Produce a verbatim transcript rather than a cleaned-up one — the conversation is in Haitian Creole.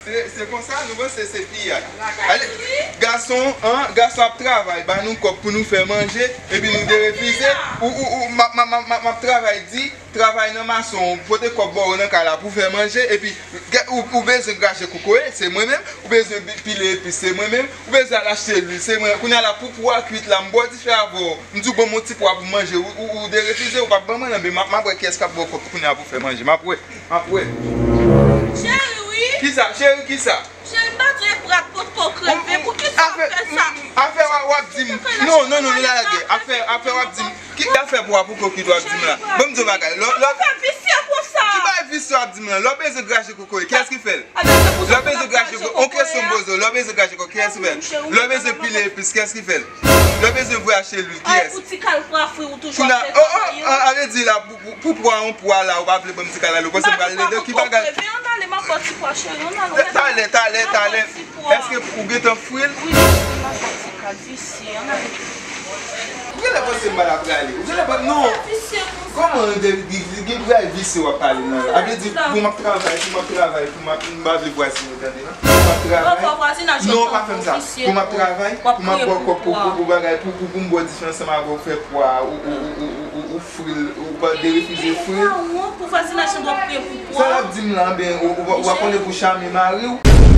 Se se konsa, nou panse se piyay. Ale, gason, an, gason ap travay, ba nou kòb pou nou fè manje, epi nou derefize. Ou, ou, ou, m ap, m ap, m ap, m ap travay di, travay nan mason, pote kòb ba w nan kay la pou fè manje, epi ou, ou bezwen graje kokoye, se mwen menm, ou bezwen pile epis, se mwen menm, ou bezwen al achte lwil, se mwen. Kounye a la, pou pwa kwit la, m bò dife avè w, m di w ban m yon ti pwa pou manje, ou, ou, ou derefize, ou p ap ban mwen nan, men m ap, m ap wè kiyès k ap ba w kòb kounye a pou fè manje, m ap wè. Map wè. Cheri, wi. Kisa? Cheri, kisa? Cheri, m pa di w e prat potko kreve. Pou kisa w fè sa? Afè w ap di m. Non, non, non, nou la lage. Afè, afè w ap di m. Ki afè pou w ap poko kwit w ap di m la? Ban m di w bagay. Lè, lè, fè visye konsa. Ki bagay visye w ap di m la? Lè w bezwen graje kokoye, kiyès ki fè l? Lè w bezwen graje kokoye, on kesyon m poze w. Lè w bezwen graje kokoye, kiyès ki fè l? Lè w bezwen pile epis, kiyès ki fè l? Lè w bezwen voye achte lwil, kiyès? Pou ti kal pwa fri ou toujou ap fè sa. Oh, oh, a vle di la, pou, pou, pou pwa, yon pwa la, ou pa vle ban m ti kal la, ou panse m pral lede ki bagay? Ann ale, m ap ba w ti pwa, cheri, ann ale. Talè, talè, talè. Èske ou gentan fri l? Wi, m ap ba w ti kal, visye, ann ale. Ou genlè panse m pa t ap prale. Ou genlè panse, non. Kòman de, de, de, gen bagay visye w ap pale nan la? A vle di, pou m ap travay, pou m ap travay, pou m ap, m pa vle vwazine tande, non. Pou m ap travay. Non, pa fè m sa. Pou m ap travay, pou m ap ba w kòb pou, pou, pou bagay, pou, pou, pou m bò dife ansanm avè w, fè pwa, ou, ou, ou, ou, ou, ou fri l, ou pa derefize fri l. Sa w ap di m la, ben, ou, ou, ou pa konnen pou chame mari w?